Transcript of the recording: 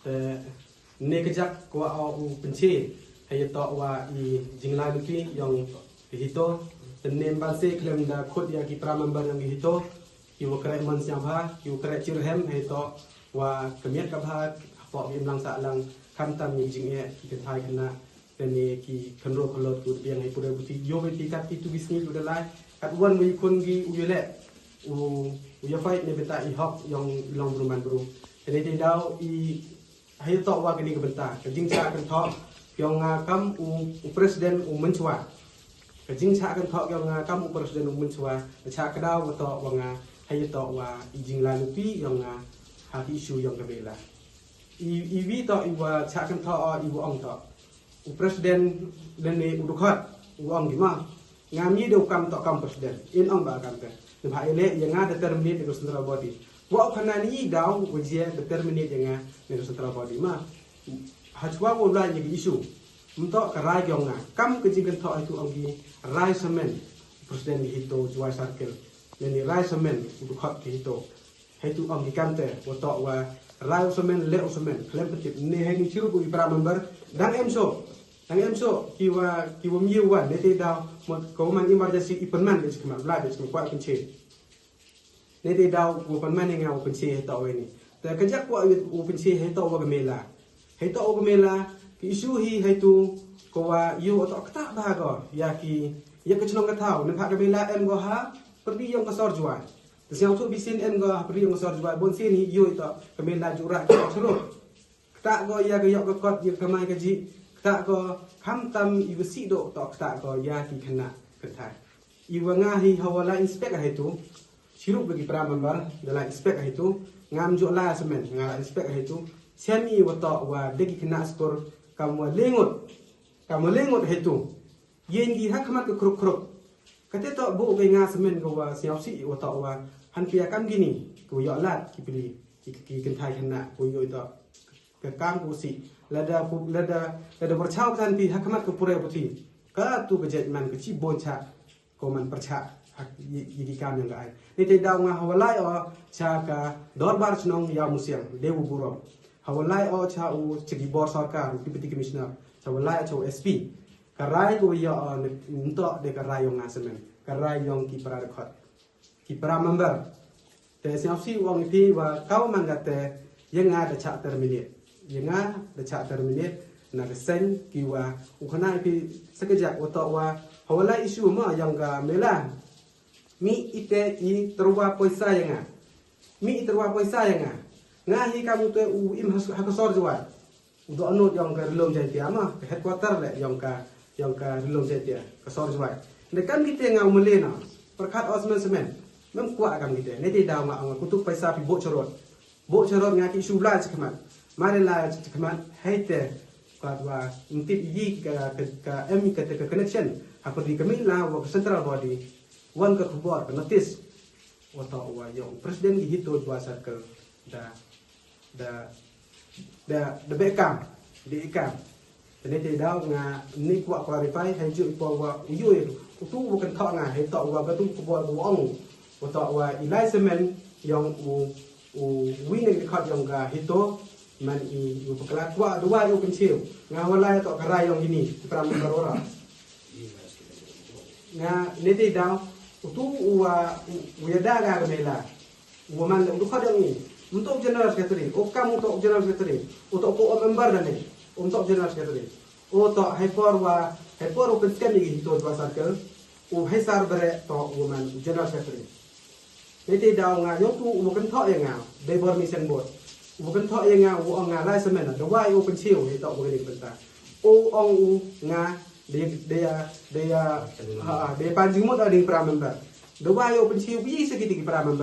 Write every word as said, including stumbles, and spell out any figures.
Te ne ka jak kwah o u pynche hei yatoh wa i jinglai luti yong ki HITO. Te ne ban se khlem da khut ya ki para member yong ki HITO, ki wa kreh mon sñiawbha, ki wa kreh chirhem hei yatoh wa ka miat ka bha hapoh ki imlang sahlang, khamtam i jingeh ki kynthai khynnah, te ne ki khynroo khyllood ki wa da biang hei puræ puthi, yoh bha i ti kat itu ki sngi ki wa da lai, kat wan wa i khun ki u yaleh u, u ya fight ne bynta i hok yong i long bru man bru. Te ne te daw i hei yatoh wa kani ka bynta, ka jingchah kynthoh yong nga kam u, u president u mynchwa. Ka jingchah kynthoh yong nga kam u president u mynchwa, ka chah ka daw wa toh wa nga hei yatoh wa i jinglai luti yong nga ha ki issue yong ka mela. I, i wi toh i wa chah kynthoh o, i wa ong toh u president lane u dkhot u ong ki ma. Nga mi da u kam toh kam president. In ong ba kam ka. Neibhah i leh ya nga da terminate ya ka central body. Wa u khana ni daw wa jia da terminate ya nga na ka central body ma. Hachwa wa u lai ya ki issue. Mynta ka rai yong nga. Kam ka jingkynthoh hei tu ong ki rai samen. President ki HITO Jowai Circle. Lane rai samen u dkhot ki HITO. Hei tu ong ki kam te, wa toh wa rai u samen, leh u samen, khlem pyntip. Ne hei ni chirup u i para member, dang em so, dang em so, ki wa, ki wa mi wan, ne te daw, mo ko man emergency i pynman de chikmat, bla de chikmat, kwah pynche. Ne te daw, wa pynman nga wa pynche hei toh wa ni. Te ka jak kwah wa pynche hei toh wa ka mela. Hei toh wa ka mela, ki issue hi hei tu, ko wa yoh toh kata bha ko, ya ki, ya ka chnong ka thaw, neibhah ka mela em ko ha pyrdi yong ka sor Jowai. Te sñiawthooh bisin em ko ha pyrdi yong ka sor Jowai, bon sien hi yoh toh ka mela ju rah ki sor. Kata ko ya ka yoh ka kot, ya ka kamai ka jih, kata ko khamtam i wa sih doh toh kata ko ya ki khynnah kynthai. I wa nga hi ha wa la inspect hei tu, chirup ki para member, da la inspect hei tu, ngam ju la samen, nga la inspect hei tu, sien i wa toh wa de ki khynnah skur, kam wa le ngut, kam wa le ngut hei tu. Yen ki ha khmat ka krup krup. Kate toh bu ka nga samen ka wa sñiawsih wa toh wa han pia kam kini, ka wa yoh lad ki pli, ki, ki kynthai khynnah, ka wa yoh toh ka kam ka wa sih. Lada, lada, lada pyrchah ka than phi ha khmat ka puræ puthi. Ka tu ka jait man ka chi bon cha, ko man pyrchah ha, ya, ya ki kam yong ka ai. Ni te daw nga ha wa lai o cha ka dorbar chnong Iawmusiang, Dewa Burom. Ha wa lai o cha u, cha ki bor sorkar, u Deputy Commissioner. Cha wa lai o cha u S P. Ka rai ka wa yoh o, ne, ntoh de ka rai yong nga samen. Ka rai yong ki para dkhot, ki para member. Te sñiawsih u ong i phi wa ka wa man kate, ya nga da chah terminate. Ya nga da chah terminate, na ka seng ki wa, u khana i phi sa ka jak wa toh wa, ha wa lai issue ma yong ka mela. Mi ite i tyrwa poisa ya nga. Mi i tyrwa poisa ya nga. Nga hi kam u te u im ha, ha ka sor Jowai. U dohnud yong ka Ri-loom Jaiñtia ma, ka headquarter le yong ka, yong ka Ri-loom Jaiñtia, ka sor Jowai. Ne kam kite nga u mele na, pyrkhat o samen samen. Mem kwah kam kite, ne te daw nga, nga kutuk paisa phi boh charot. Boh charot nga ki issue la chakhmat. Mare la chakhmat, hei te, kwah wa, ntip yi ka, ka, ka, em ka te ka connection. Ha pyrdi ka mela wa ka central body. Wan ka khubor, ka notice. Wa toh wa yong president ki HITO Jowai Circle. Da da, da, da beh kam, da i kam. Te ne te daw nga ni kwah clarify, hei ju i por wa u yoh, u tu wa kynthoh nga, hei toh wa ka tu khubor wa ong, wa toh wa i lai samen yong u, u wi ne dkhot yong ka HITO, man i, u pakla kwah, da wa yoh pynche u. Nga wa lai toh ka rai yong kini, ki para member wa ra. Nga ne te daw, u tu u wa, u, u yada ka ka mela. U wa man le u dkhot yong i. Um toh general secretary. O kam um toh general secretary. O toh ko o member da ne. Um toh general secretary. O toh hei por wa, hei por u pynskhem i HITO Jowai Circle. U hei sar bere toh u wa man u general secretary. Ne te daw nga yong tu u wa kynthoh ya nga. Dei bor mi seng bot. U wa kynthoh ya nga u ong nga lai samen. Da wa i u pynche u hei toh u wa kani bynta. O ong u nga de, de, de, ha, ha, de pan jingmut a ding para member. Da wa i u pynche u i sa kiti ki para member.